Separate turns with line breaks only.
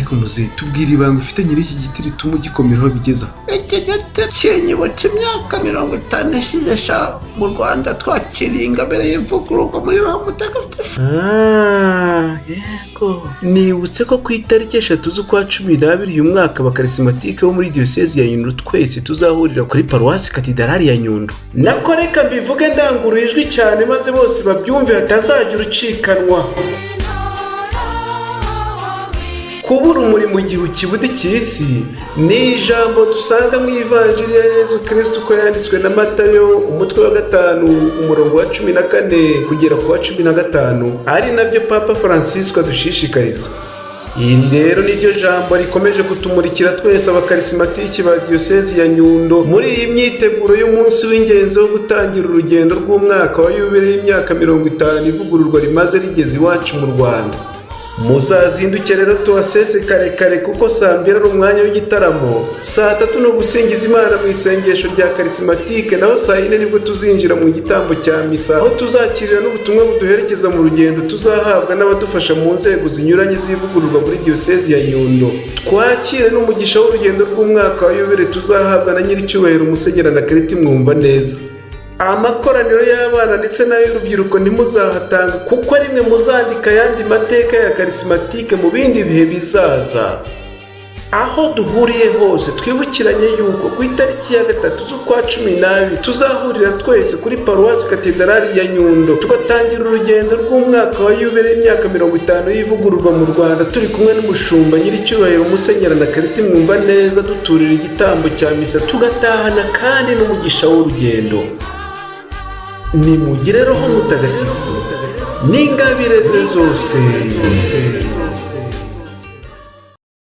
Ariko muzehe, tubwira ibanga ufite nyiri iki giti rituma ugikomeraho bigeza.
Iki giti kinyibutsa imyaka 50 ishize sha, mu Rwanda twakiriye ingabire y'ivugururwa muri Roho Mutagatifu.
Ah, yego, nibutse ko ku itariki 3 z'ukwa 12 uyu mwaka, abakarisimatike bo muri Diyosezi ya Nyundo twese tuzahurira kuri Paruwasi Katidarari ya Nyundo. Nako reka mbivuge ndanguruye ijwi cyane maze bose babyumve, hatazagira ucikanwa. Kubura umurimo igihe ukibudikiye isi ni ijambo dusanga mu Ivanjiri ya Yezu Kirisitu uko yanditswe na Matayo, umutwe wa 5, umurongo wa 14 kugera ku wa 15, ari nabyo Papa Francisco adushishikariza. Iri rero niryo jambo rikomeje kutumurikira twese abakarisimatiki ba Diyosezi ya Nyundo muri iyi myiteguro y'umunsi w'ingenzi wo gutangira urugendo rw'umwaka wa yubile y'imyaka 50 ivugururwa rimaze rigeze iwacu mu Rwanda. Muzazinduke rero tuhasese kare kare, kuko saa 2 ari umwanya w'igitaramo, saa 3 no gusingiza Imana mu isengesho rya karisimatike, naho saa 4 nibwo tuzinjira mu gitambo cya misa, aho tuzakirira n'ubutumwa buduherekeza mu rugendo tuzahabwa n'abadufasha mu nzego zinyuranye z'ivugururwa muri Diyosezi ya Nyundo. Twakire n'umugisha w'urugendo rw'umwaka wa yubile tuzahabwa na nyiricyubahiro Musenyeri Anakereti Mwumva neza. Amakoraniro y'abana ndetse n'ay'urubyiruko ntimuzahatanga, kuko ari mwe muzandika ayandi mateka ya karisimatike mu bindi bihe bizaza. Aho duhuriye hose twibukiranye yuko ku itariki ya 3 z'ukwa 12 tuzahurira twese kuri Paruwasi Katedarali ya Nyundo, tugatangira urugendo rw'umwaka wa yubile y'imyaka 50 y'ivugururwa mu Rwanda, turi kumwe n'umushumba nyiricyubahiro Musenyeri Anakereti Mwumva neza, duturira igitambo cya misa, tugatahana kandi n'umugisha w'urugendo. Nimugire Roho Mutagatifu n'ingabire ze zose.